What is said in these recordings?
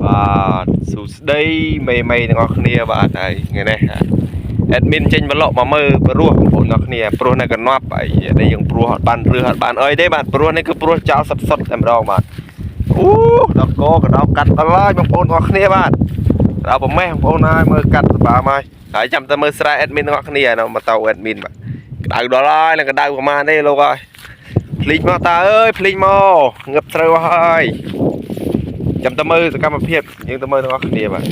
បាទសួស្តីមេមេទាំងអស់គ្នាបាទហើយថ្ងៃនេះ admin ចេញមកលក់មកមើលព្រោះបងប្អូនទាំងអស់គ្នាព្រោះនៅកណ្ណប់ហើយនេះយើងព្រោះអត់បានរើសអត់បានអីទេបាទព្រោះនេះគឺព្រោះចោលសុតសុតតែម្ដងបាទអូដល់កកដោកាត់ដល់ហើយបងប្អូនទាំងអស់គ្នាបាទដល់ប្រមេះបងប្អូនហើយមើលកាត់សបាមកហើយចាំតែមើលស្រែ admin ទាំងអស់គ្នានៅម៉ូតូ admin បាទក្តៅដល់ហើយនឹងក្តៅប្រហែលទេលោកហើយភ្លីចមកតាអើយភ្លីចមកងឹបស្រូវហើយ ចាំតែមើលសកម្មភាពយើងទៅមើលទាំងអស់គ្នាបាទ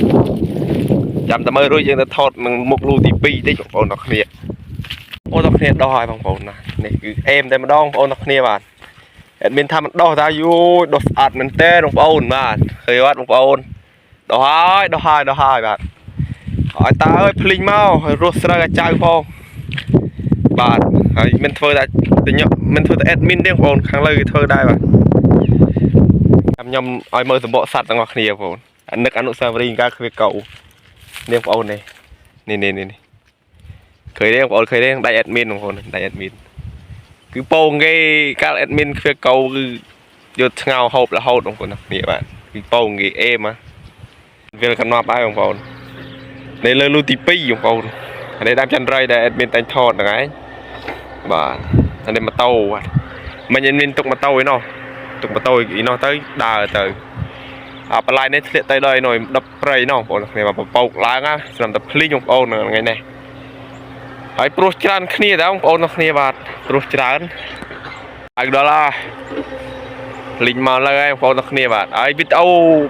ចាំតែមើលរួចយើងទៅថតនឹងមុខលូទី2តិចបងប្អូនទាំងគ្នាបងប្អូនទាំងគ្នាដោះហើយបងប្អូនណានេះគឺអេមតែម្ដងបងប្អូនទាំងគ្នាបាទ admin ថាមិនដោះតាយូយដោះស្អាតមែនតើបងប្អូនបាទឃើញអត់បងប្អូនដោះហើយដោះហើយដោះហើយបាទឲ្យតើអើយភ្លីងមកឲ្យរស់ស្រូវអាចៅផងបាទហើយមិនធ្វើតែតែញមិនធ្វើតែ admin ទេបងប្អូនខាងលើគេធ្វើដែរបាទ ខ្ញុំឲ្យមើលសម្បកសัตว์ទាំងអស់គ្នាបងប្អូនអានឹកអនុស្សាវរីយ៍កាលគ្វាកោនេះបងប្អូននេះនេះនេះនេះឃើញទេបងប្អូនឃើញទេដៃ admin បងប្អូនដៃ admin គឺពងគេកាល admin គ្វាកោគឺយកឆ្ងោហូបរហូតបងប្អូនទាំងគ្នាបាទគឺពងគេអេមវាលកណប់ហើយបងប្អូននេះលើលូទី2បងប្អូនអានេះដើមចន្ទរៃដែល admin តែងថតហ្នឹងឯងបាទអានេះម៉ូតូបាទមិញ admin ទុកម៉ូតូឯណោះ ទុកម៉ូតូអីនោះទៅដើរទៅអាបន្លាយនេះធ្លាក់ទៅដល់ឯនោះដប់ព្រៃនោះបងប្អូនគ្នាមកបោកឡើងណាស្រាប់តែភ្លីងបងប្អូនថ្ងៃនេះហើយព្រោះច្រើនគ្នាដែរបងប្អូនគ្នាបាទព្រោះច្រើនហើយដល់ហើយភ្លីងមកលើហើយបងប្អូនគ្នាបាទហើយវីដេអូ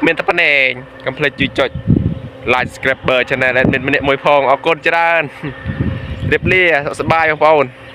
មានតែប៉ុណ្ណេះកុំភ្លេចជួយចុច like subscriber channel admin ម្នាក់មួយផងអរគុណច្រើនរៀបលាសុខសប្បាយបងប្អូន។